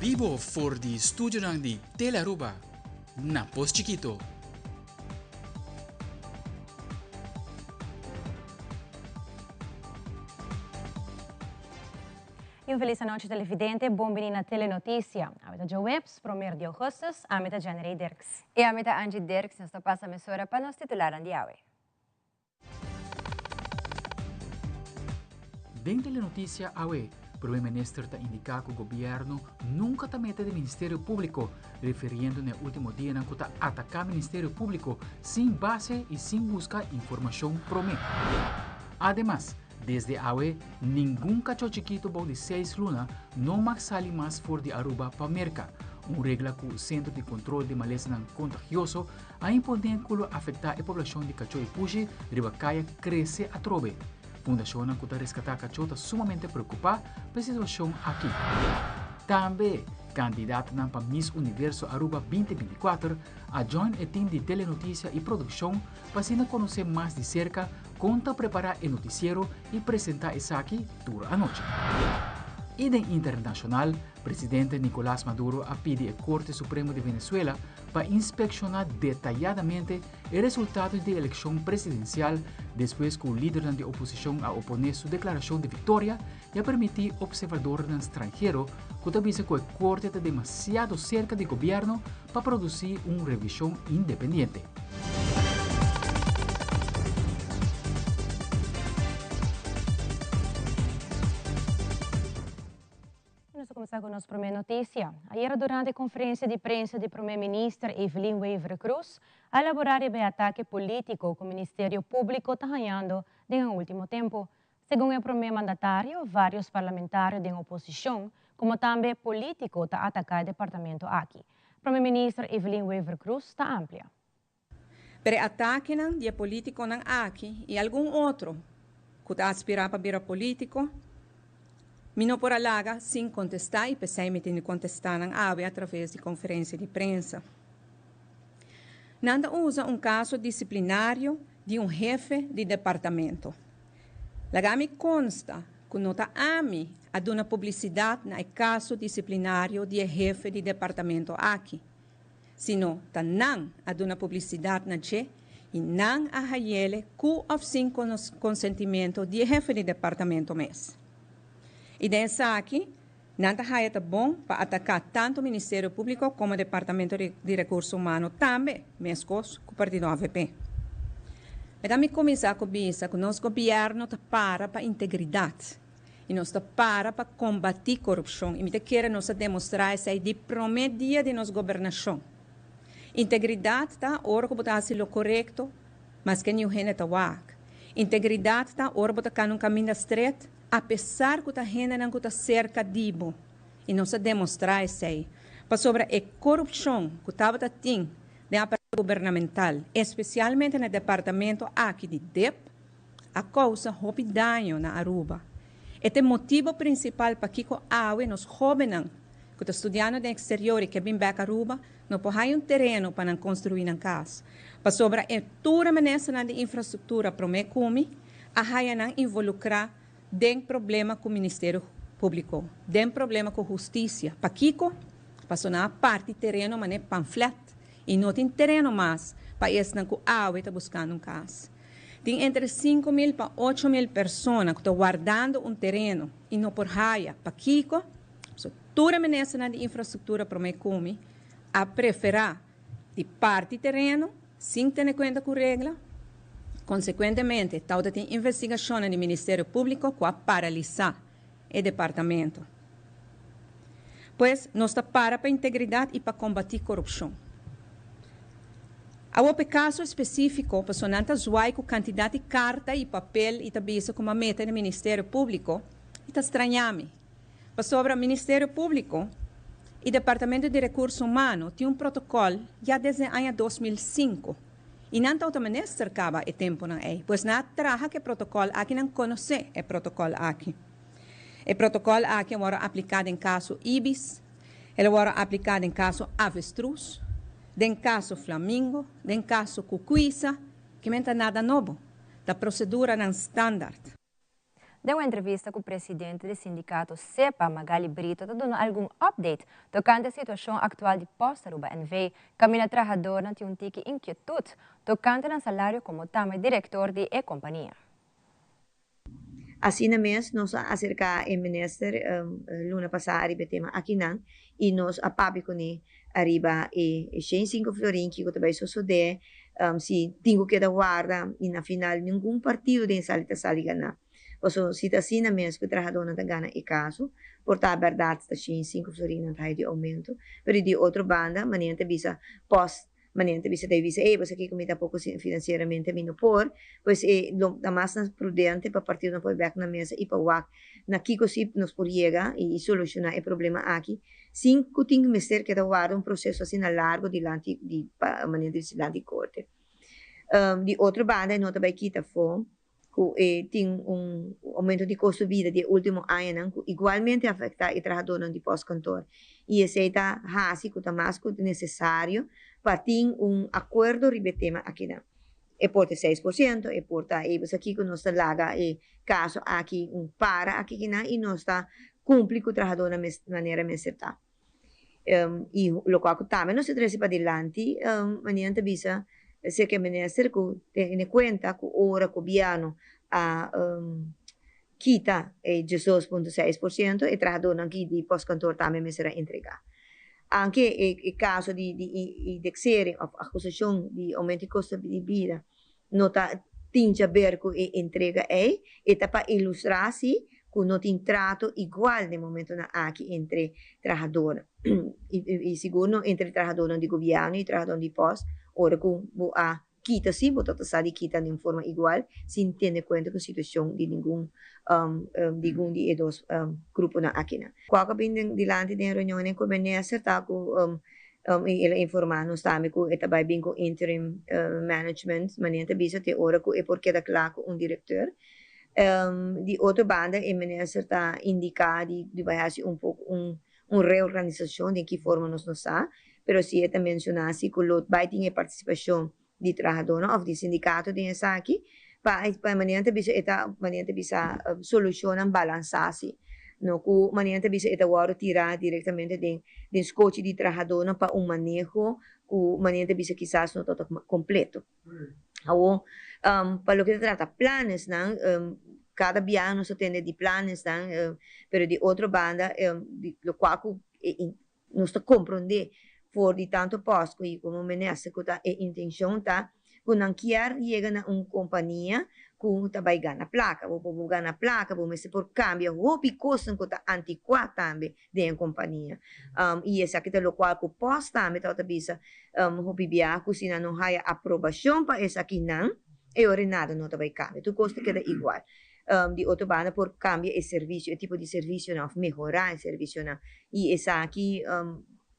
bibo for di studionan di Telearuba na Pos Chiquito. Y un feliz anochi televidente, bon bini na Telenoticia. Awe ta djaweps, promer di augustus, ami ta Jenny Dirks. Y ami ta Angie Dirks, nos ta pasa mesora pa nos titularnan di awe. Den Telenoticia awe, Prome Minister ta indica cu Gobierno nunca ta mete den Ministerio Publico, refiriendo na e ultimo dianan cu ta ataca Ministerio Publico sin base y sin busca informacion prome. Ademas, desde awe, ningun cacho chikito bou di seis luna no mag sali mas for di Aruba pa Merca, un regla cu Centro di Control di Malesanan Contagioso a imponé ku lo afektá e poblashon di kachó i pushi riba kaya krese atrobe. Fundashonnan ku ta reskatá kachó ta sumamente preokupá pa e situashon aki. Tambe, kandidatonan pa Miss Universo Aruba 2024 a join e tim di Telenotisia i produkshon pa asina konosé mas di serka kon ta prepará e notisiero i presentá esaki tur anochi. I den internashonal, presidente Nicolás Maduro a pidi e Korte Supremo di Venezuela pa inspekshoná detayadamente e resultado di elekshon presidensial despues ku lidernan di oposishon a oponé su deklarashon di viktoria i a permití opservadornan stranhero ku ta bisa ku e korte ta demasiado serka di gobièrnu pa produsí un revishon independiente. Nos ta cuminsa cu nos prome noticia. Ayera durante conferencia di prensa di Prome Minister Evelyn Wever-Croes a elabora riba e atake politico cu Ministerio Publico ta hañando den e ultimo tempo. Segun e prome mandatario, varios parlamentario den oposicion como tambe politico ta ataca e departamento aki. Prome Minister Evelyn Wever-Croes ta amplia. Pero e atakenan di e politiconan aki y algun otro cu ta aspira pa bira politico, mi no por a laga sin contesta y p'esey mi tin di contesta nan awe a traves di conferencia di prensa. Nan ta usa un caso disciplinario di un hefe di departamento. Laga mi consta cu no ta ami a duna publicidad na e caso disciplinario di e hefe di departamento aki. sino ta nan a duna publicidad na dje y nan a hayele cu of sin consentimiento di e hefe di departamento mes. Y den esaki nan ta haya ta bon pa ataca tanto Ministerio Publico como Departamento di Recurso Humano tambe, mescos cu partido avp. Meta mi cuminsa cu bisa cu nos gobierno ta para pa integridad. I nos ta para pa kombatí korupshon i mi ta kere nos a demostrá esei di promé dia di nos gobernashon. Integridat ta ora ku bo ta hasi lo korekto maske niun hende ta wak. Integridat ta ora bo ta kana un kaminda stret apesar ku ta hendenan ku ta serka di bo. I nos a demostrá esei pasobra e korupshon ku tabata tin den aparato gubernamental, espesialmente na e departamento aki di dep, a kousa hopi daño na Aruba. E ta e motibo prinsipal pakiko awe nos hóbennan ku ta studiando den eksterior i ke bin bèk Aruba no por haña un tereno pa nan konstruí nan kas, pasobra e tur e ministernan di infrastruktura promé ku mi a haña nan involukrá den problema ku Ministerio Públiko, den problema ku hustisia. Pakiko? Pasobra nan a parti tereno manera pamflèt i no tin tereno mas pa esnan ku awe ta buskando un kas. Tin entre 5000 pa 8000 persona ku ta wardando un tereno i no por haya. Pakiko? So tur e ministernan di infrastruktura promé ku mi a preferá di parti tereno sin tene kuenta ku regla. Konsekuentemente tawata tin investigashonnan di Ministerio Públiko ku a paralisá e departamento. Pues nos ta para pa integridat i pa kombatí korupshon. Awor pa e kaso espesífiko, pasobra nan ta zwai ku kantidat di karta i papel i ta bisa ku m'a mete na Ministerio Públiko, i ta strañá mi. Pasobra Ministerio Públiko i Departamento di Rekurso Humano tin un protokòl ya desde aña 2005 i nan tabata minister kaba e tempunan ei. Pues nan a traha ku e protokòl aki, nan konosé e protokòl aki. E protokòl aki a wòrdu apliká den kaso Ibis, el a wòrdu apliká den kaso Avestruz, den kaso Flamingo, den kaso Kukuisa, ke men ta nada nobo, ta proseduranan standard. Den un entrevista ku presidente di sindikato SEPPA, Magali Brito, ta duna algun update tokante e situashon aktual di Post Aruba NV. Kaminda trahadónan tin un tiki inkietut tokante nan salario komo tambe direktor di e kompania. Asina mes nos a aserká e minister luna pasá ariba e tema akinan i nos a papia kuné ariba e 105 florin kiko ta bai sosodé si tin ku keda warda i na final ningun partido den esaki ta sali ganá. Pasobra si ta asina mes ku e trahadónan ta gana e kaso, por ta bèrdat ta 105 florin nan ta haya di oumento, pero di otro banda manera ta bisa pòst manera ta bisa ta bisa ey pasobra kiko mi ta poko financieramente mi no por, pues e lo ta mas prudente pa partidonan por bek na mesa y pa wak na kiko si nos por yega y soluciona e problema aki sin cu tin mester keda warda un proceso asina largo dilanti di manera ta bisa dilanti corte. Di otro banda e no ta bay kita afo cu e tin un aumento di costo di bida di e ultimo añanan cu igualmente a afecta e trahadornan di postkantoor y esey ta haci cu ta mas cu necesario pa tin un acuerdo riba e tema akinan. E por ta 6%, e por ta e esaki cu nos ta laga e caso aki un para aki kinan y nos ta cumpli cu trahadornan manera mester ta. Y locual cu tambe nos ta trece padilanti, manera ta bisa cerca e minister cu tene cuenta cu ora gobierno a kita e 12.6%, e trahadornan aki di postkantoor tambe mester a entrega. Aunke e caso di indexering of acusacion di aumento di costo di bida no ta tin di haber cu e entrega ey, e ta pa ilustra si cu no tin trato igual den momentonan aki entre trahador y sigur no entre trahadornan di gobierno y trahadornan di post, ora cu bo a kita si, bo ta sa di kita den forma igual, sin tene cuenta cu situacion di ningun di e dos gruponan akinan. Cual cu bin dilanti den reunion cu minister ta cu el a informa nos tambe cu e ta bay bin cu interim management, manera ta bisa te ora cu e por keda cla cu un director. Di otro banda e minister ta indica di bay haci un poco un reorganisacion, den ki forma nos no sa, pero si e ta menciona si cu lo bay tin e participacion di trahadornan of di sindicato den esaki, pa manera ta bisa e ta manera ta bisa solucionnan balansa si. No cu manera ta bisa e ta wordo tira directamente den scochi di trahadornan pa un maneho cu manera ta bisa kisas no ta completo. Awo, pa loke ta trata planes nan, cada biaha nos ta tende di planes nan, pero di otro banda, di locual cu nos ta comprende for di tanto post cu como minister cu ta e intencion ta cu nan kier yega na un compania cu ta bay gana placa. Bo por gana placa, bo mester por cambia hopi cosnan cu ta anticua tambe den compania. Y esaki ta locual cu post tambe ta bisa hopi biaha cu si nan no haya aprobacion pa esakinan, e ora nada no ta bay cambia. Tur cos ta keda igual. Di otro banda por cambia e servicio, e tipo di servicio nan, of mehora e servicio nan. Y esaki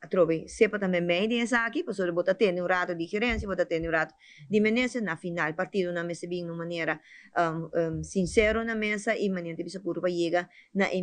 atrobe SEPPA tambe mei den esaki, pasobra bo ta tende un rato di gerencia, bo ta tende un rato di minister, na final partidonan mester bin na un manera sincero na mesa y manera ta bisa puro pa yega na e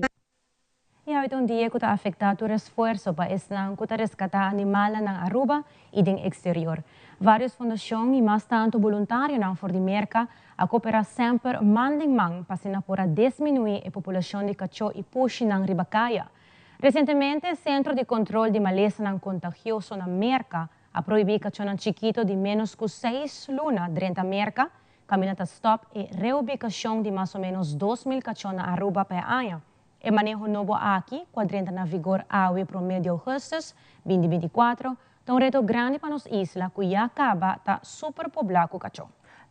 Y awe un dia cu ta afecta tur esfuerso pa esnan cu ta rescata animal na Aruba y den exterior. Varios fundacion y mas tanto voluntarionan for di Merca a coopera semper man den man pa asina por a disminui e poblacion di cacho y pushinan riba caya. Recientemente, Centro di Control di Malesanan Contagioso na Merca a prohibi cachonan chikito di menos cu 6 luna drenta Merca, caminda ta stop e reubicacion di mas o menos 2 mil cacho na Aruba pa aña. E maneho nobo aki, cu a drenta na vigor awe 1 di augustus 2024, ta un reto grandi pa nos isla, cu ya caba ta super pobla cu cacho.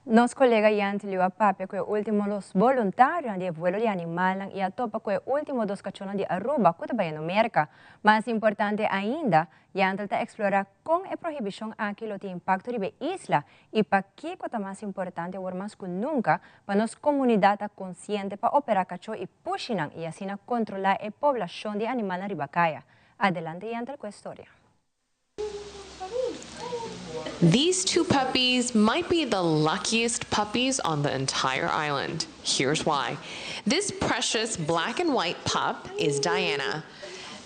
Nos colega Yanti Liu a papia cu e ultimo dos voluntarionan di vuelo di animal y a topa cu e ultimo dos cachonan di Aruba, cu ta na Merca. Mas importante ainda, Yanti ta explora con e prohibicion aki lo tin impacto riba isla y pakico ta mas importante awor mas cu nunca pa nos comunidad ta consciente pa opera cacho y pushinan y asina controla e poblacion di animal riba caya. Adelante, Yanti, cu e historia. These two puppies might be the luckiest puppies on the entire island. Here's why. This precious black and white pup is Diana.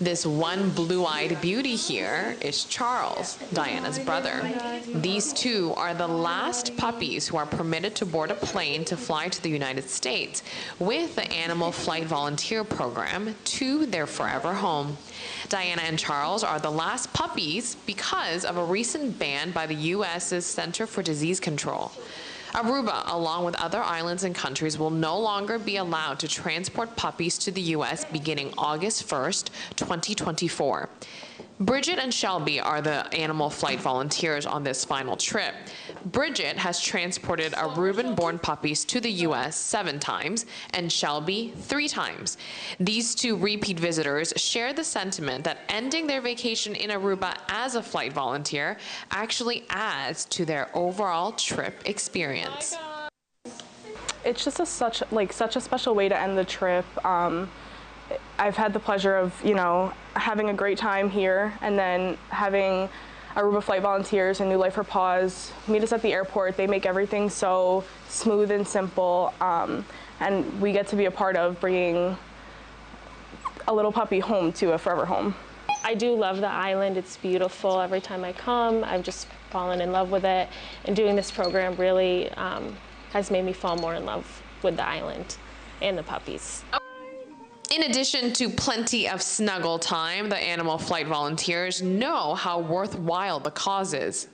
This one blue eyed beauty here is Charles, Diana's brother. These two are the last puppies who are permitted to board a plane to fly to the United States with the Animal Flight Volunteer Program to their forever home. Diana and Charles are the last puppies because of a recent ban by the U.S.'s Center for Disease Control. Aruba, along with other islands and countries, will no longer be allowed to transport puppies to the U.S. beginning August 1st, 2024. Bridget and Shelby are the animal flight volunteers on this final trip. Bridget has transported Aruban born puppies to the U.S. seven times and Shelby three times. These two repeat visitors share the sentiment that ending their vacation in Aruba as a flight volunteer actually adds to their overall trip experience. It's just a such like such a special way to end the trip. I've had the pleasure of having a great time here and then having Aruba Flight Volunteers and New Life for Paws meet us at the airport. They make everything so smooth and simple, and we get to be a part of bringing a little puppy home to a forever home. I do love the island. It's beautiful. Every time I come, I've just fallen in love with it. And doing this program really has made me fall more in love with the island and the puppies. In addition to plenty of snuggle time, the animal flight volunteers know how worthwhile the cause is.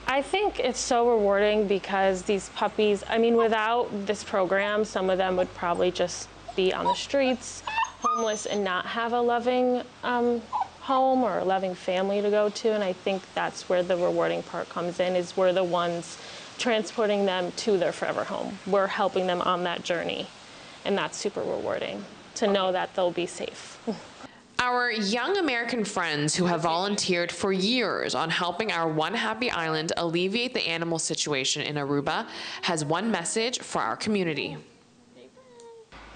I think it's so rewarding because these puppies, I mean, without this program, some of them would probably just be on the streets, homeless, and not have a loving home or a loving family to go to. And I think that's where the rewarding part comes in, is we're the ones transporting them to their forever home. We're helping them on that journey. And that's super rewarding to know that they'll be safe. Our young American friends who have volunteered for years on helping our One Happy Island alleviate the animal situation in Aruba has one message for our community.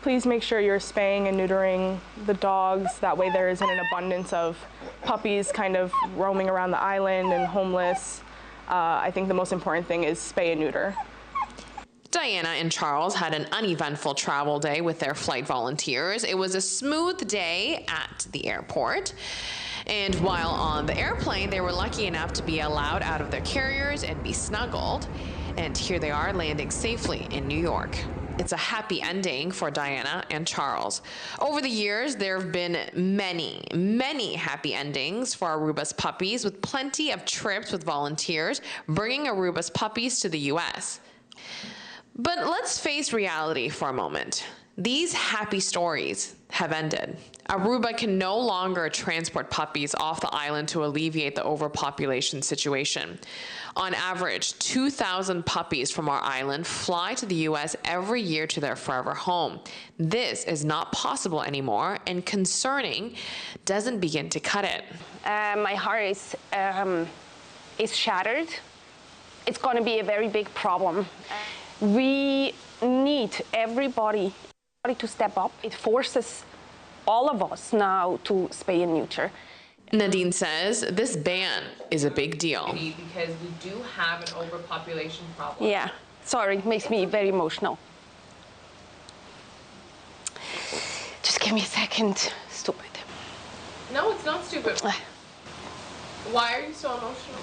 Please make sure you're spaying and neutering the dogs. That way there isn't an abundance of puppies kind of roaming around the island and homeless. I think the most important thing is spay and neuter. Diana and Charles had an uneventful travel day with their flight volunteers. It was a smooth day at the airport. And while on the airplane, they were lucky enough to be allowed out of their carriers and be snuggled. And here they are landing safely in New York. It's a happy ending for Diana and Charles. Over the years, there have been many, many happy endings for Aruba's puppies, with plenty of trips with volunteers bringing Aruba's puppies to the U.S. But let's face reality for a moment. These happy stories have ended. Aruba can no longer transport puppies off the island to alleviate the overpopulation situation. On average, 2,000 puppies from our island fly to the U.S. every year to their forever home. This is not possible anymore, and concerning doesn't begin to cut it. My heart is shattered. It's going to be a very big problem. We need everybody to step up. It forces all of us now to spay and neuter. Nadine says this ban is a big deal. Because we do have an overpopulation problem. Yeah, sorry, it makes me very emotional. Just give me a second. Stupid. No, it's not stupid. Why are you so emotional?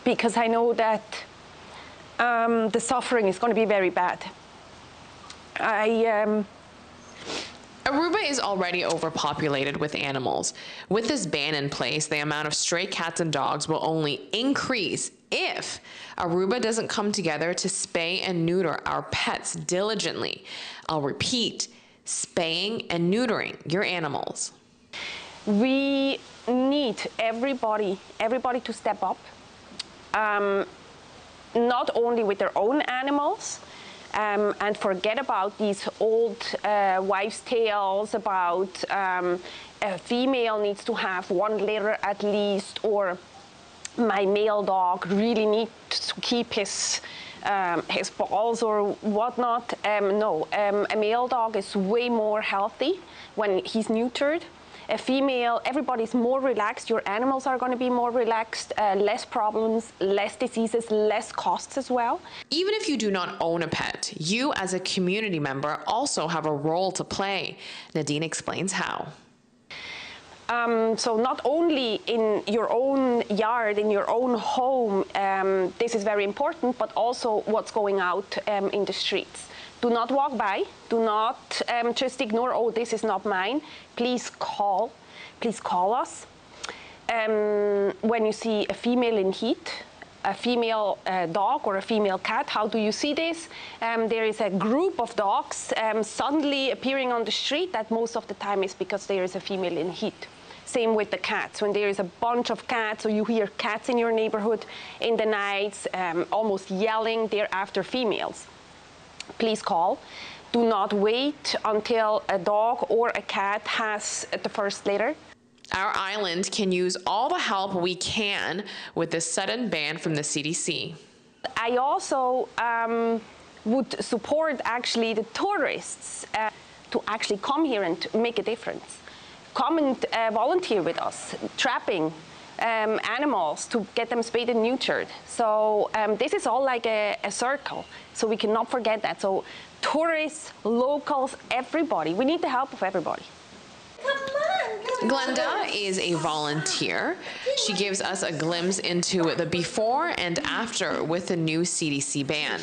Because I know that the suffering is going to be very bad. Aruba is already overpopulated with animals. With this ban in place, the amount of stray cats and dogs will only increase if Aruba doesn't come together to spay and neuter our pets diligently. I'll repeat, spaying and neutering your animals. We need everybody to step up. Not only with their own animals, and forget about these old wives' tales about a female needs to have one litter at least, or my male dog really needs to keep his balls or whatnot. No, a male dog is way more healthy when he's neutered. A female, everybody's more relaxed, your animals are going to be more relaxed, less problems, less diseases, less costs as well. Even if you do not own a pet, you as a community member also have a role to play. Nadine explains how. So not only in your own yard, in your own home, this is very important, but also what's going out in the streets. Do not walk by, do not just ignore, oh, this is not mine. Please call, please call us. When you see a female in heat, a female dog or a female cat, how do you see this? There is a group of dogs suddenly appearing on the street. That most of the time is because there is a female in heat. Same with the cats. When there is a bunch of cats, or you hear cats in your neighborhood in the nights, almost yelling, they're after females. Please call. Do not wait until a dog or a cat has the first litter. Our island can use all the help we can with this sudden ban from the CDC. I also would support actually the tourists to actually come here and make a difference. Come and volunteer with us, trapping animals to get them spayed and neutered. So this is all like a circle, so we cannot forget that. So tourists, locals, everybody, we need the help of everybody. Glenda is a volunteer. She gives us a glimpse into the before and after with the new CDC ban.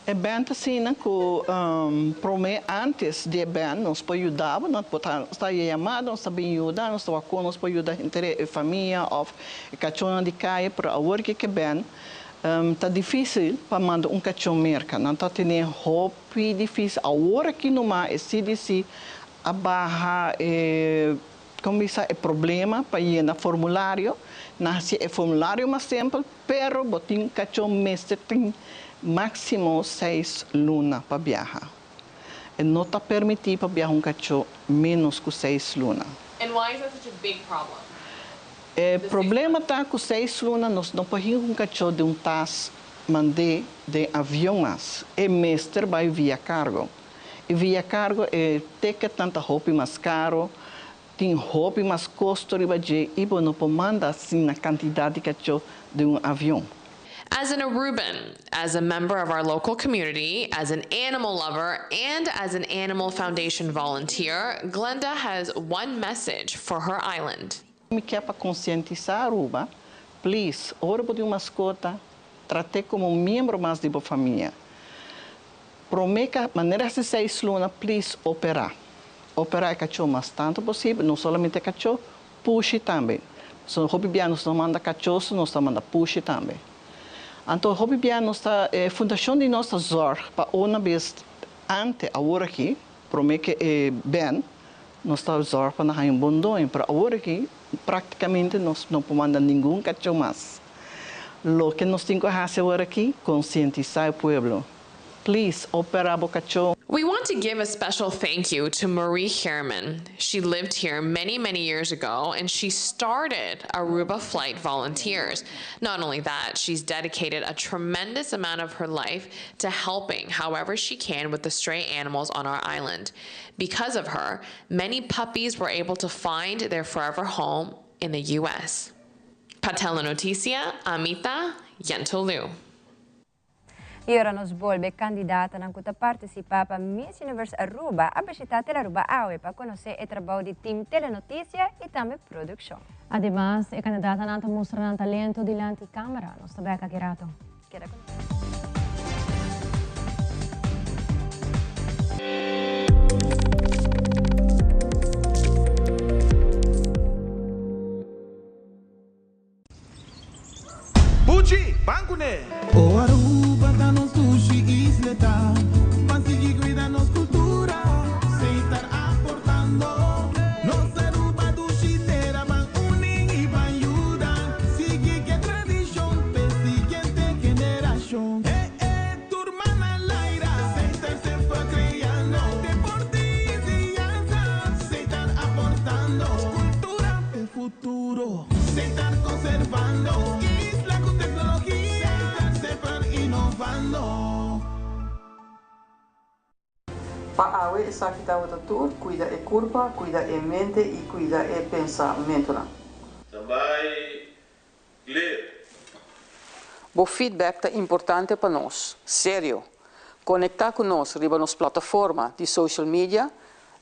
E ban ta asina cu prome antes di e ban nos por yuda, nos por ta yama, nos ta bin yuda, nos ta wak nos por yuda henter e famia of e cachonan di caya, pero awor cu e ban ta dificil pa manda un cacho Merca. Nan ta tene hopi dificil. Awor aki numa e CDC a baha e cuminsa e problema pa yena formulario, nan haci e formulario mas simpel, pero bo tin cacho mester tin maximo 6 luna pa biaha. E no ta permiti pa biaha un cacho menos cu 6 luna. And why is that such a big problem? E problema ta cu 6 luna nos no por un cacho den un tas mand'e den avion mas. E mester bay via cargo. E via cargo e ticket ta hopi mas caro, tin hopi mas costo riba dje y bo no por manda asina cantidad di cacho den un avion. As an Aruban, as a member of our local community, as an animal lover, and as an Animal Foundation volunteer, Glenda has one message for her island. Mi kier pa concientisa Aruba, please, ora bo tin un mascota, trat'e como un miembro mas di bo famia. Prome cu manera haci 6 luna, please, opera. Opera e cacho mas tanto posibel, no solamente cacho, pushi tambe. So, hopi bia nos no ta manda cacho, nos ta manda pushi tambe. Anto, hopi bia nos ta, fundacion di nos ta zorg pa un bes antes, awor aki, prome cu e ban, nos ta zorg pa nan un bon doño, pero awor aki, practicamente nos no por manda ningun cacho mas. Loke nos tin cu haci awor aki, concientisa e pueblo. Please, opera bo cacho. We want to give a special thank you to Marie Herman. She lived here many, many years ago, and she started Aruba Flight Volunteers. Not only that, she's dedicated a tremendous amount of her life to helping however she can with the stray animals on our island. Because of her, many puppies were able to find their forever home in the U.S. Pa Telenoticia, Ami ta Yentl Lieuw. Y ora nos bolbe candidatanan cu ta participa pa Miss Universe Aruba a bishita Telearuba awe pa conoce e trabou di Team Telenoticia y tambe produccion. Ademas, e candidatanan ta mustra nan talento dilanti camera. Nos ta bek aki rato. Keda cu nos. Buchi, ban cune! O Aruba ta nos dushi isla ta, pa sigui cuida nos cultura, esey ta aportando. Nos Aruba dushi tera ban uni y ban yuda, sigui cu e tradicion, pa siguiente generacion. Eh, eh, tur man na aire, esey ta semper creando, deporte y enseñansa, esey ta aportando. Cultura, e futuro, esey ta conservando. Isla cu tecnologia, semper innovando. Pa awe. Esaki tabata tur, cuida e curpa, cuida e mente y cuida e pensamentonan. Tambay clear. Bo feedback ta importante pa nos. Serio. Conecta cu nos riba nos plataforma di social media,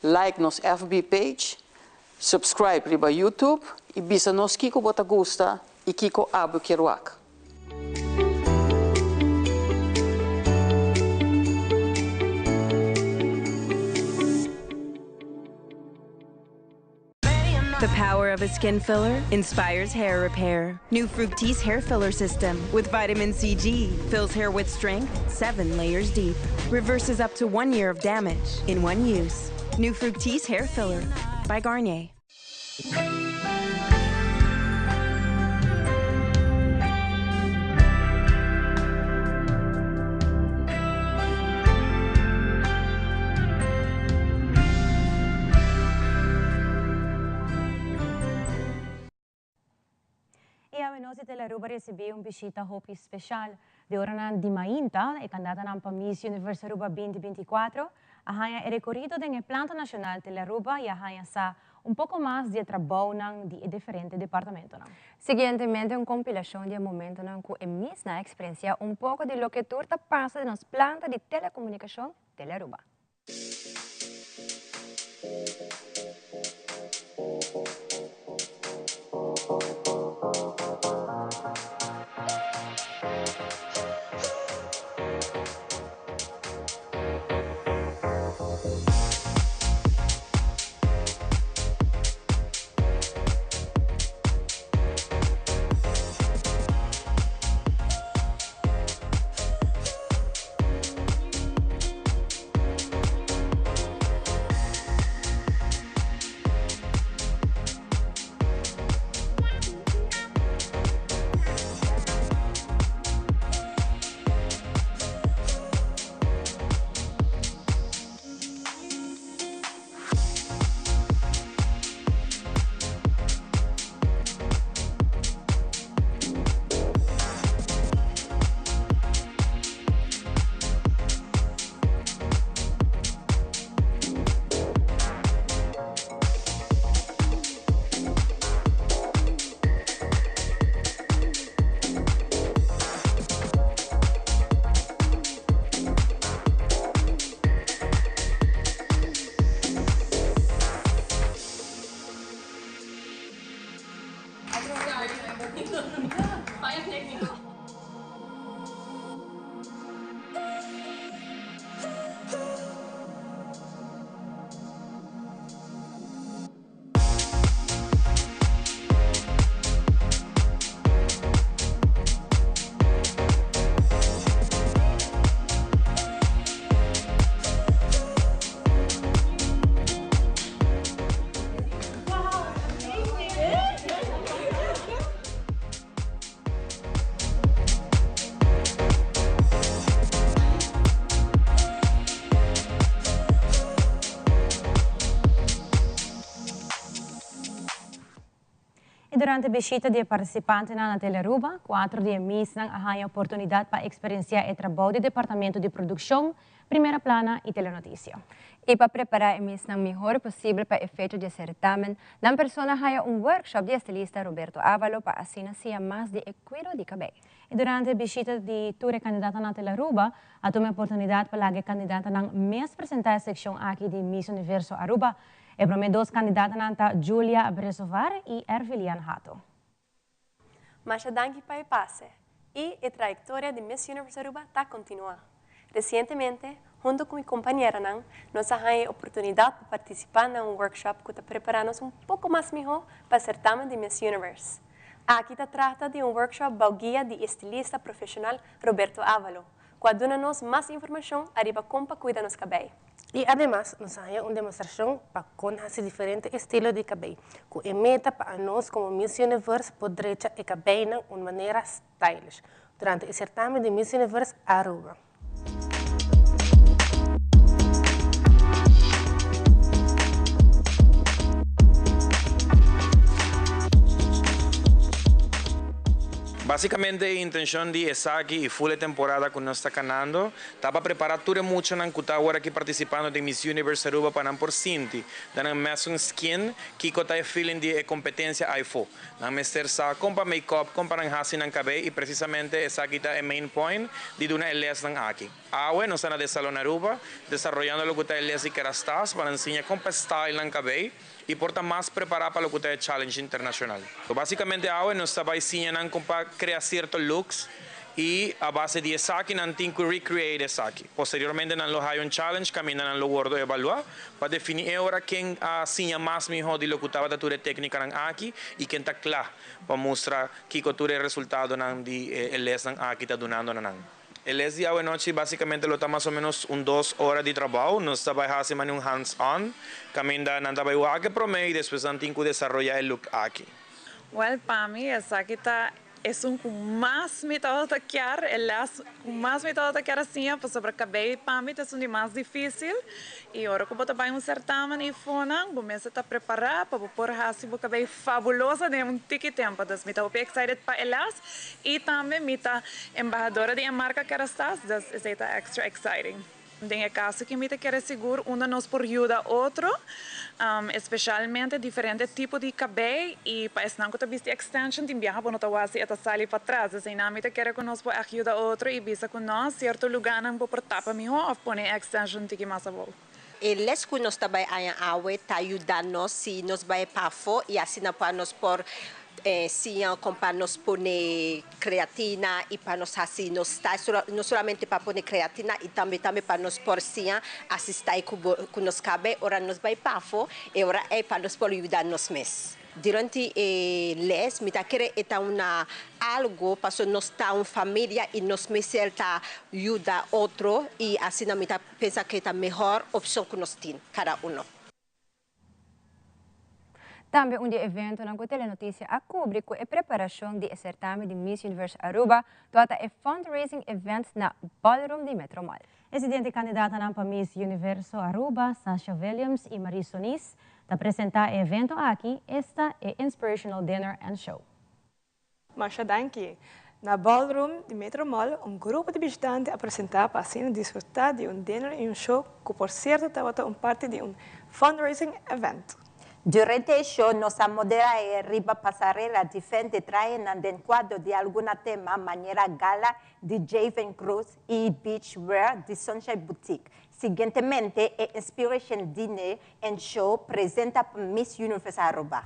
like nos FB page, subscribe riba YouTube y bisa nos kico bo ta gusta y kico abo kier wak. The power of a skin filler inspires hair repair. New Fructis hair filler system with vitamin CG fills hair with strength 7 layers deep. Reverses up to 1 year of damage in one use. New Fructis hair filler by Garnier. Y awe nos di Telearuba recibi un bishita hopi special. Di oranan di mainta, e candidatanan pa Miss Universe Aruba 2024 a haña e recorido den e Planta Nacional Telearuba y a haña sa un poco mas di e trabounan di e diferente departamentonan. Siguientemente un compilacion di e momentonan cu e Miss nan a experiencia un poco di loke tur ta pasa den nos planta di telecomunicacion Telearuba. Y durante bishita di e participantenan na Telearuba, cuatro di e Missnan a haya oportunidad pa experiencia e trabou di Departamento di Produccion, Primera Plana y Telenoticia. Y pa prepara e Missnan mihor posibel pa e fecha di e certamen, nan persona haya un workshop di estilista Roberto Avalo pa asina siña mas di e cuido di cabey. Y durante e bishita di tur e candidatanan na Telearuba, a tuma e oportunidad pa laga e candidatanan mes presenta e seccion aki di Miss Universo Aruba. E prome dos candidatanan ta Julia Brezovar y Ervilian Hato. Masha danki pa e pase y e trayectoria di Miss Universe Aruba ta continua. Recientemente, hunto cu mi compañeranan, nos a haña e oportunidad pa participa na un workshop cu ta prepara nos un poco mas miho pa e certamen di Miss Universe. Aki ta trata di un workshop bao guia di estilista profesional Roberto Avalo, cu a duna nos mas informacion ariba con pa cuida nos cabey. I ademas nos a haña un demostrashon pa kon hasi diferente estilo di kabei, ku e meta pa anos komo Miss Universe por drecha e kabeinan un manera stylish durante e sertamen di Miss Universe Aruba. Basicamente e intencion di esaki y full e temporada cu nos ta canando ta pa prepara tur e muchanan cu ta awor aki participando den Miss Universe Aruba pa nan por sinti den nan mesun skin kico ta e feeling di e competencia ayfo. Nan mester sa con pa make up, con pa nan haci nan cabey y precisamente esaki ta e main point di duna e lesnan aki. Awe nos ta na De Salon Aruba desaroyando loke ta e les di Kerastase pa nan siña con pa style nan cabey y por ta mas prepara pa loke ta e challenge internacional. Basicamente awe nos ta bay siña nan con pa crea cierto looks y a base di esaki nan tin cu recreate esaki. Posteriormente nan lo haya un challenge caminda nan lo wordo evalua pa defini e ora ken a siña mas miho di loke tabata tur e tecnicanan aki y ken ta cla pa mustra kico tur e resultadonan di e lesnan aki ta dunando na nan. E les di awenochi basicamente lo ta mas o menos un dos ora di trabao. Nos ta bay haci mane un hands on, caminda nan ta bay wak e prome y despues nan tin cu desaroya e look aki. Wel, pa mi esaki ta esun cu mas mi tabata kier, e les cu mas mi tabata kier a siña, pasobra cabey pa mi ta esun di mas dificil y ora cu bo ta bay un certamen y fonan, bo mester ta prepara pa bo por haci bo cabey fabuloso den un tiki tempo. Dus mi ta hopi excited pa e les. Y tambe mi ta embahadora di e marca Kerastase, dus esey ta extra exciting. Den e caso aki mi ta kere sigur unda nos por yuda otro, especialmente diferente tipo di cabey y pa esnan cu ta bisti extension tin biaha bo no ta wak si e ta sali patras. Dus eynan mi ta kere cu nos por echt yuda otro y bisa cu nos cierto lugarnan bo por tapa miho of pone e extension tiki mas abou. E les ku nos ta bai haña awe ta yuda nos si nos bai pafó i asina pa nos por siña kon pa nos pone kreatina i pa nos hasi nos style, no solamente pa pone kreatina i tambe tambe pa nos por siña hasi style ku bo ku nos kabei ora nos bai pafó e ora ei pa nos por yuda nos mes. Durante e les mi ta kere e ta una algo pasobra nos ta un familia i nos mester ta yuda otro i asina mi ta Pensa ke ta mehor opshon ku nos tin, kada uno. Tambe un di e eventonan ku Telenotisia a kubri ku e preparashon di e sertamen di Miss Universe Aruba tabata e fundraising event na Ballroom di Metro Mall. E siguiente kandidatanan pa Miss Universo Aruba, Sasha Williams i Marie Sonis, ta presentá e evento aki, esta e Inspirational Dinner and Show. Masha danki. Na Ballroom di Metro Mall un grupo di bishitante a presenta pa asina disfruta di un dinner y un show cu por cierto tabata un parti di un fundraising event. Durante e show nos a modera e riba pasarela diferente trahenan den cuadro di alguna tema manera gala di Javen Cruz y beach wear di Sunshine Boutique. Siguientemente e Inspiration Dinner and Show presenta pa Miss Universe Aruba.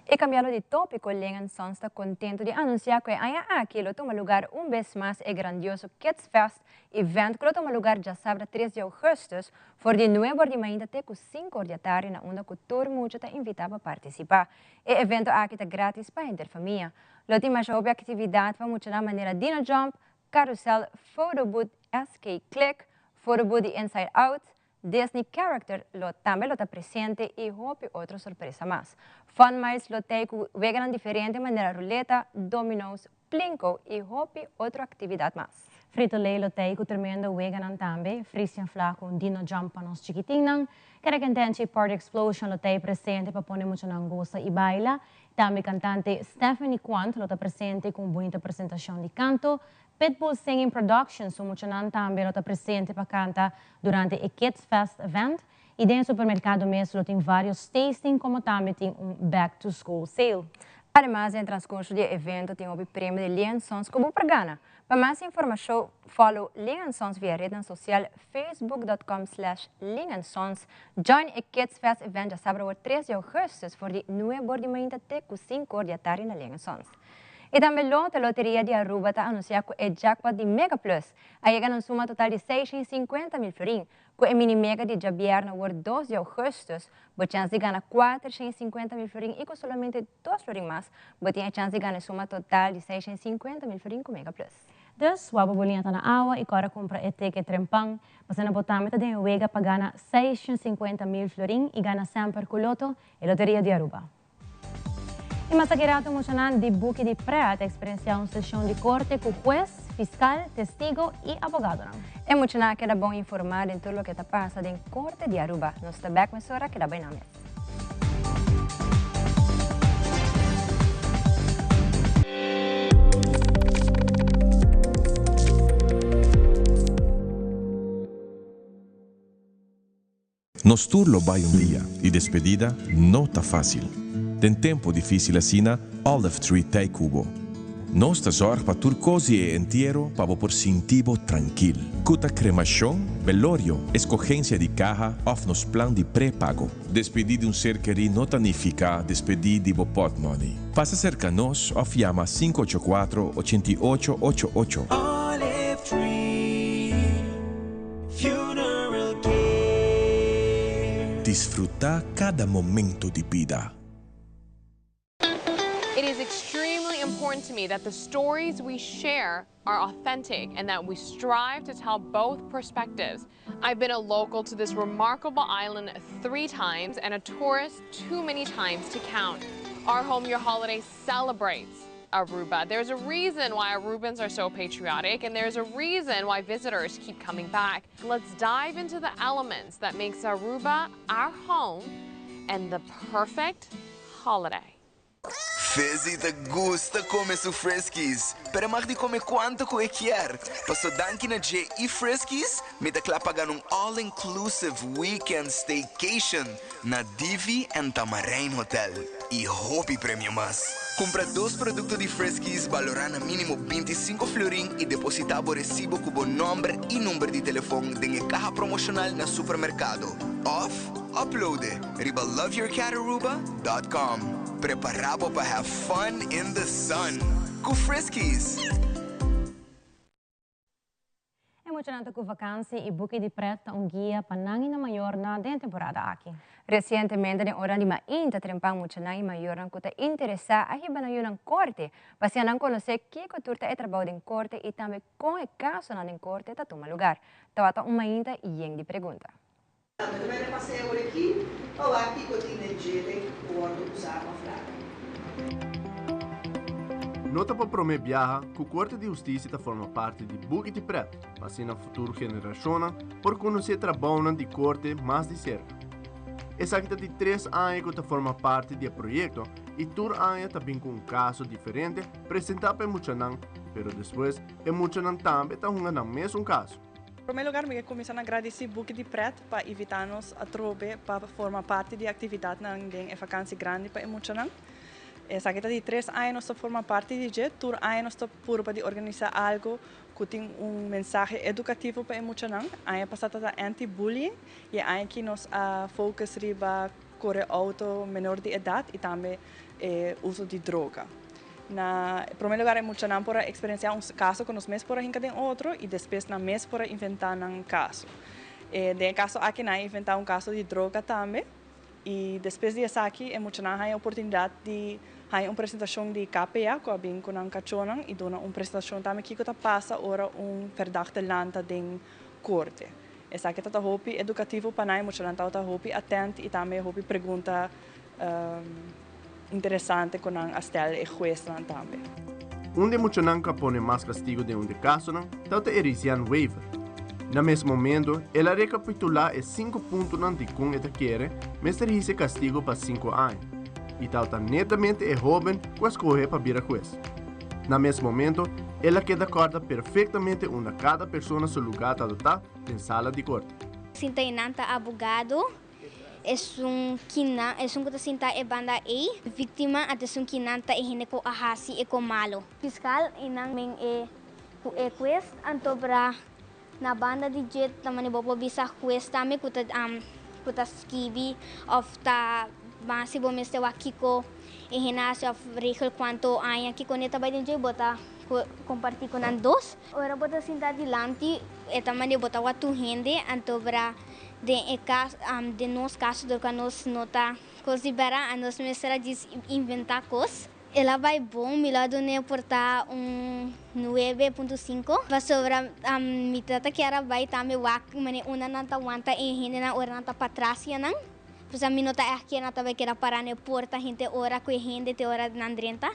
Y cambiando di topico, Ling Sons ta contento di anuncia cu e aña aki lo tuma lugar un bes mas e grandioso Kids Fest event cu lo tuma lugar diasabra 3 di augustus for di 9 or di mainta te cu 5 or di atardi na unda cu tur mucha ta invita pa participa. E evento aki ta gratis pa henter famia. Lo tin masha hopi actividad pa muchanan manera Dino Jump, Carousel, Photo Booth, SK Click, Photo Booth di Inside Out, Disney Character lo tambe lo ta presente y hopi otro sorpresa mas. Fun Miles lo tey cu weganan diferente manera ruleta, domino's, plinko y hopi otro actividad mas. Frito Lay lo tey cu tremendo weganan tambe, Frisian Flag cu un Dino Jump pa nos chikitinnan, Kerekentenchi Party Explosion lo tey presente pa pone muchanan gosa y baila, tambe cantante Stephanie Quant lo ta presente cu un bunita presentacion di canto, Pitbull Singing Production su muchanan tambe lo ta presente pa canta durante e Kids Fest event y den supermercado mes lo tin varios tasting como tambe tin un Back to School Sale. Ademas den transcurso di e evento tin hopi premio di Lee Sons cu bo por gana. Pa mas informacion follow Lee Sons via rednan social facebook.com slash Sons. Join e Kids Fest event diasabra awor 3 di augustus for di 9 or di mainta te cu 5 or di atardi na Lee Sons. Y tambe Lotto Loteria di Aruba ta anuncia cu e jackpot di Mega Plus a yega na un suma total di 650 mil florin. Cu e mini mega di diabierna awor 2 di augustus, bo chance di gana 450 mil florin y cu solamente 2 florin mas, bo tin e chance di gana e suma total di 650 mil florin cu Mega Plus. Dus, wak bo liña ta na awa y core cumpra e ticket trempan, pasobra bo tambe ta den wega pa gana 650 mil florin y gana semper cu Lotto, e Loteria di Aruba. Y mas aki rato muchanan di Buki di Pret a experiencia un sesion di corte cu hues, fiscal, testigo y abogadonan. E muchanan a keda bon informa den tur loke ta pasa den Corte di Aruba. Nos ta bek mesora, keda bay nan mes. Nos tur lo bay un dia y despedida no ta facil. Den tempo dificil asina, Olive Tree t'ey cu bo. Nos ta zorg pa tur cos di e entiero pa bo por sinti bo trankil. Cu ta cremacion, velorio, escogencia di caha of nos plan di prepago. Despedi di un ser keri no ta nifica despedi di bo portmoney. Pasa cerca nos of yama 584 88 88. Olive Tree Funeral Care. Disfruta cada momento di bida. It is extremely important to me that the stories we share are authentic and that we strive to tell both perspectives. I've been a local to this remarkable island three times and a tourist too many times to count. Our Home Your Holiday celebrates Aruba. There's a reason why Arubans are so patriotic and there's a reason why visitors keep coming back. Let's dive into the elements that makes Aruba our home and the perfect holiday. Fizzy ta gusta come su Friskies, pero e mag di come cuanto cu e kier. Paso danki na dje y Friskies, mi ta cla pa gana un all-inclusive weekend staycation na Divi and Tamarijn Hotel y hopi premio mas. Cumpra dos producto di Friskies balora na minimo 25 florin y deposita bo recibo cu bo nomber y number di telefon den e caha promocional na supermercado. Of upload e riba loveyourcataruba.com. Prepara bo pa have fun in the sun cu Friskies. E muchanan ta cu vakantie y Buki di Pret ta un guia pa nan y nan mayornan den e temporada aki. Recientemente den ora di mainta trempan muchanan y mayornan cu ta interesa a hiba nan yunan corte pa asina nan conoce kico tur ta e trabou den corte y tambe con e casonan den corte ta tuma lugar. Tawata un mainta yen di pregunta. Tambe ta bai repas'é awor aki pa wak kiko tin den djele ku wòrdu usá òf laga. No ta pa promé biaha ku Korte di Hustisia ta forma parti di Buki di Prèt pa asina futuro generashonnan por konosé trabounan di Korte mas di serka. Esaki ta di tres aña ku ta forma parti di e proyekto i tur aña ta bin ku un kaso diferente presentá pa e muchanan, pero despues e muchanan tambe ta hunga nan mesun kaso. Promé lugar mi ke kuminsá na gradisí Buki di Prèt pa invitá nos atrobe pa forma parti di e aktividatnan den e fakansi grandi pa e muchanan. Esaki ta di tres aña nos ta forma parti di dje. Tur aña nos ta purba di organisá algu ku tin un mensahe edukativo pa e muchanan. Aña pasá ta ta anti-bullying i e aña aki nos a focus riba. kore outo menor di edat i tambe e uso di droga. Na promé lugar e muchanan por a eksperensiá un kaso ku nos mes por a hinka den otro i despues nan mes por a inventá nan kaso. Den e kaso aki nan a inventá un kaso di droga tambe i despues di esaki e muchanan haña oportunidat di haña un presentashon di KPA ku a bin ku nan kachónan i duna un presentashon tambe kiko ta pasa ora un verdachte lanta den korte. Esaki ta ta hopi edukativo pa nan, e muchanan tabata hopi atent i tambe hopi pregunta interesante ku nan a stel e huesnan tambe. Un di e muchanan ku a pone mas kastigu den un di e kasonan tabata Erisian Wever. Na mes momento el a rekapitulá e sinku puntonan dikon e ta kere mester hisa e kastigu pa sinku aña i tabata netamente e hóben ku a skohe pa bira hues. Na mes momento el a keda kòrda perfektamente unda kada persona su lugá tabata den sala di korte. Sinta i nan ta abogado Esun kinan, esun ku ta sinta e banda ei, víktima, anto esun kinan ta e hende ku a hasi e kon malo. Fiskal i nan men e ku e hues, anto bra na banda di dje ta mane bo por bisa hues tambe ku ta ku ta skibi òf ta ban si bo mester wak kiko e hende a hasi òf regel kuantu aña kiko ne ta bai den dje bo ta kompartí ku nan dos. Ora bo ta sinta dilanti e ta mane bo ta wak tur hende, anto bra Den e cas, den nos caso dor cu nos no ta cos di bera, anos mester a djis inventa cos. El a bay bon, mi lo a dun'e por ta un nuebe punto cinco, pasobra mi tata kier a bay tambe wak manera unda nan ta wanta e hendenan ora nan ta patras ya nan. Pues mi no ta echt kier nan ta bay keda para na e porta henter ora cu e hende te ora nan drenta.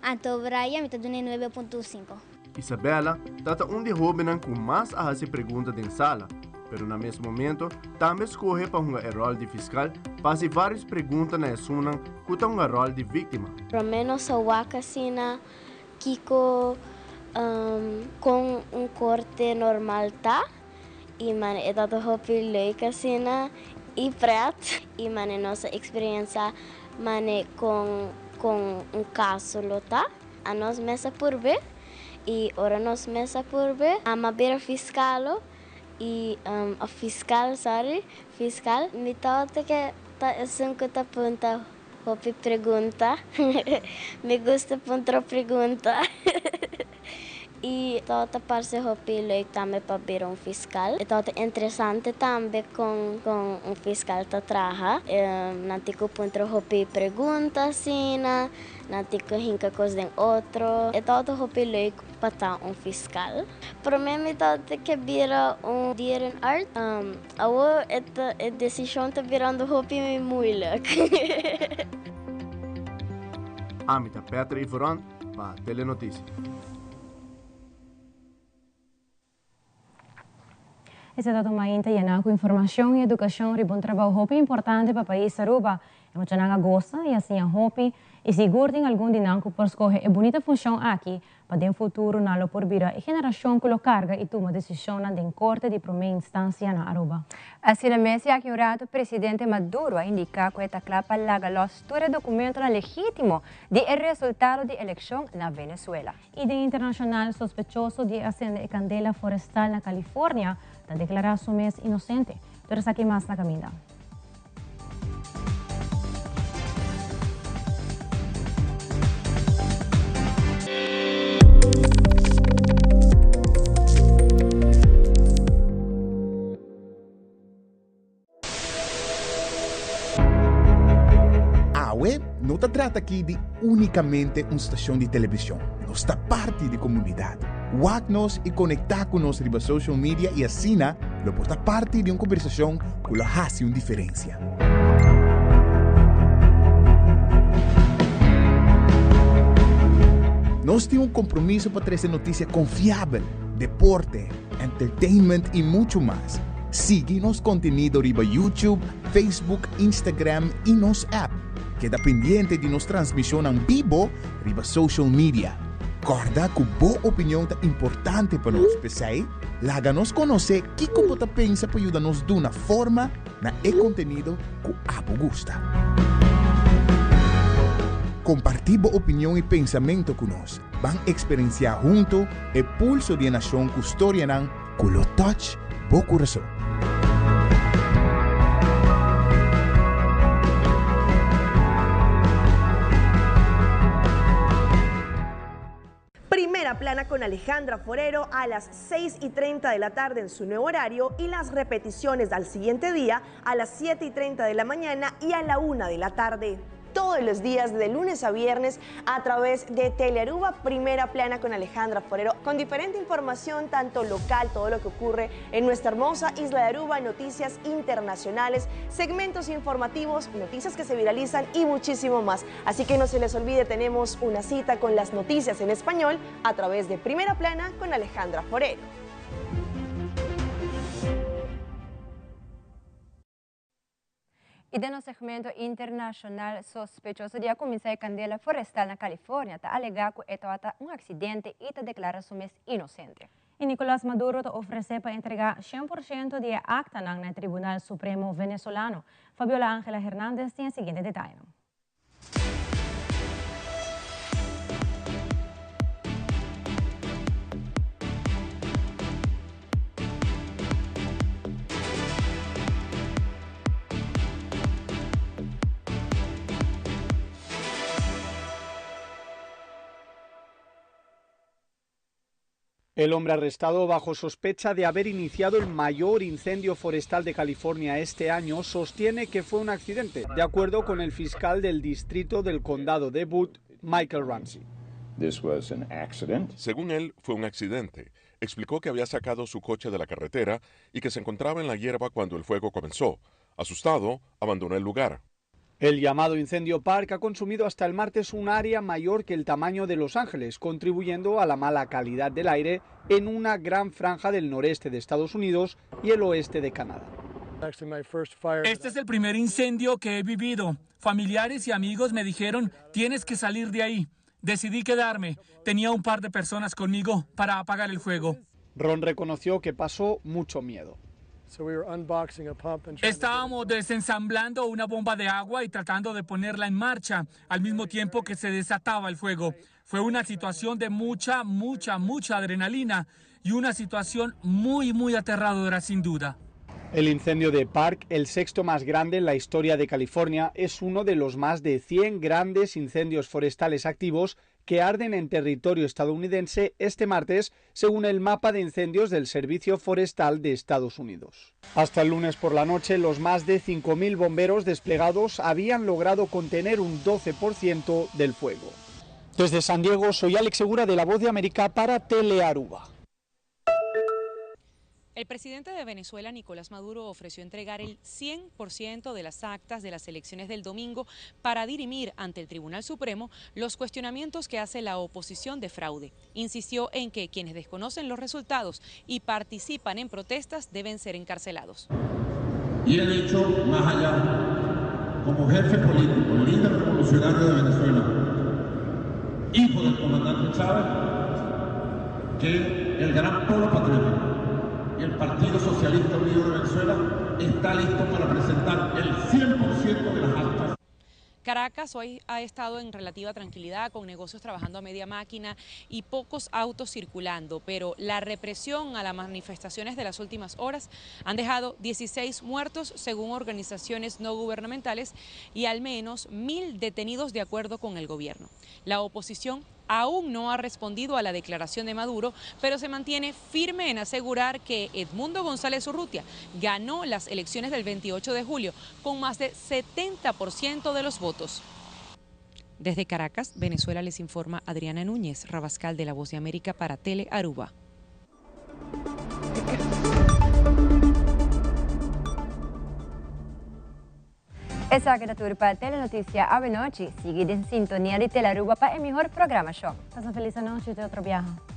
Anto Brian mi ta dun'e nuebe punto cinco. Isabella ta ta un di e hóbennan ku mas a hasi pregunta den sala, pero na mes momento tambe skohe pa hunga e ròl di fiskal pa hasi vários pregunta na esunnan ku ta hunga ròl di víktima. Promé nos a wak asina kiko kon un korte normal ta i mane e tabata hopi leuk asina i pret i mane nos a eksperensa mane kon kon un kaso lo ta. A nos mes a purbe y ora nos mes a purbe a bira fiscalo y of fiscal sorry fiscal mi tabata ke ta esun cu ta punta hopi pregunta mi gusta puntra pregunta y tabata parce hopi leuk tambe pa bira un fiscal e tabata interesante tambe con con un fiscal ta traha nan tin cu puntra hopi pregunta asina. Nan tin ku hinka kos den otro. E tabata hopi leuk pa ta un fiskal. Promé mi tabata ke bira un dierenarts. Awor e ta e desishon ta birando hopi moeilijk. Ami ta Petra Ivoron pa Telenoticia. Esei ta tuma inta yená ku informashon i edukashon riba un trabou hopi importante pa pais Aruba. E muchanan a gosa i a siña hopi i sigur tin algun di nan ku por skohe e bunita funshon aki pa den futuro nan lo por bira e generashon ku lo karga i tuma desishonnan den korte di promé instansia na Aruba. Asina mes ya aki un ratu presidente Maduro a indiká ku e ta kla pa laga lòs tur e dokumentonan legítimo di e resultado di elekshon na Venezuela. I den internashonal sospechoso di a sende e kandela forestal na California ta deklará su mes inosente. Tur esaki mas na kaminda. Awe no ta trata aki di únikamente un stashon di televishon, nos ta parti di komunidat. Wak nos i konektá ku nos riba social media i asina lo por ta parti di un kombersashon ku lo hasi un diferensia. Nos tin un kompromiso pa trese notisia konfiabel, deporte, entertainment i muchu mas. Sigui nos kontenido riba YouTube, Facebook, Instagram i nos app. Keda pendiente di nos transmishonnan bibo riba social media. Kòrda ku bo opinion ta importante pa nos, p'esei laga nos konosé kiko bo ta pensa pa yuda nos duna forma na e kontenido ku abo gusta. Kompartí bo opinion i pensamentu ku nos. Ban eksperensiá huntu e pulso di e nashon ku storianan ku lo touch bo kurason. Plana con Alejandra Forero a las 6 y 30 de la tarde en su nuevo horario y las repeticiones al siguiente día a las 7 y 30 de la mañana y a la 1 de la tarde todos los días de lunes a viernes a través de Telearuba Primera Plana con Alejandra Forero, con diferente información, tanto local, todo lo que ocurre en nuestra hermosa isla de Aruba, noticias internacionales, segmentos informativos, noticias que se viralizan y muchísimo más. Así que no se les olvide, tenemos una cita con las noticias en español a través de Primera Plana con Alejandra Forero. Y den nos segmento internacional sospechoso di a cuminsa e candela forestal na California ta alega cu e tabata un accidente y ta declara su mes inocente. Y Nicolas Maduro ta ofrece pa entrega 100% di e actanan na e Tribunal Supremo Venezolano. Fabiola Angela Hernandez tin e siguiente detayenan. El hombre arrestado bajo sospecha de haber iniciado el mayor incendio forestal de California este año sostiene que fue un accidente, de acuerdo con el fiscal del distrito del condado de Butte, Michael Ramsey. Según él, fue un accidente. Explicó que había sacado su coche de la carretera y que se encontraba en la hierba cuando el fuego comenzó. Asustado, abandonó el lugar. El llamado incendio Park ha consumido hasta el martes un área mayor que el tamaño de Los Ángeles, contribuyendo a la mala calidad del aire en una gran franja del noreste de Estados Unidos y el oeste de Canadá. Este es el primer incendio que he vivido. Familiares y amigos me dijeron, tienes que salir de ahí. Decidí quedarme. Tenía un par de personas conmigo para apagar el fuego. Ron reconoció que pasó mucho miedo. Estábamos desensamblando una bomba de agua y tratando de ponerla en marcha al mismo tiempo que se desataba el fuego. Fue una situación de mucha, mucha, mucha adrenalina y una situación muy, muy aterradora sin duda. El incendio de Park, el sexto más grande en la historia de California, es uno de los más de 100 grandes incendios forestales activos que arden en territorio estadounidense este martes, según el mapa de incendios del Servicio Forestal de Estados Unidos. Hasta el lunes por la noche, los más de 5.000 bomberos desplegados habían logrado contener un 12% del fuego. Desde San Diego, soy Alex Segura de La Voz de América para Telearuba. El presidente de Venezuela, Nicolás Maduro, ofreció entregar el 100% de las actas de las elecciones del domingo para dirimir ante el Tribunal Supremo los cuestionamientos que hace la oposición de fraude. Insistió en que quienes desconocen los resultados y participan en protestas deben ser encarcelados. Y el hecho más allá, como jefe político, líder revolucionario de Venezuela, hijo del comandante Chávez, que el gran polo patriótico y el Partido Socialista Unido de Venezuela está listo para presentar el 100% de las actas. Caracas hoy ha estado en relativa tranquilidad, con negocios trabajando a media máquina y pocos autos circulando, pero la represión a las manifestaciones de las últimas horas han dejado 16 muertos según organizaciones no gubernamentales y al menos 1.000 detenidos de acuerdo con el gobierno. La oposición aún no ha respondido a la declaración de Maduro, pero se mantiene firme en asegurar que Edmundo González Urrutia ganó las elecciones del 28 de julio con más de 70% de los votos. Desde Caracas, Venezuela, les informa Adriana Núñez Rabascal de La Voz de América para Tele Aruba. Esaki ta tur pa Telenoticia awe nochi. Sigui den sintonia di Telearuba pa e mihor programacion. Pasa un feliz anochi te otro biaha.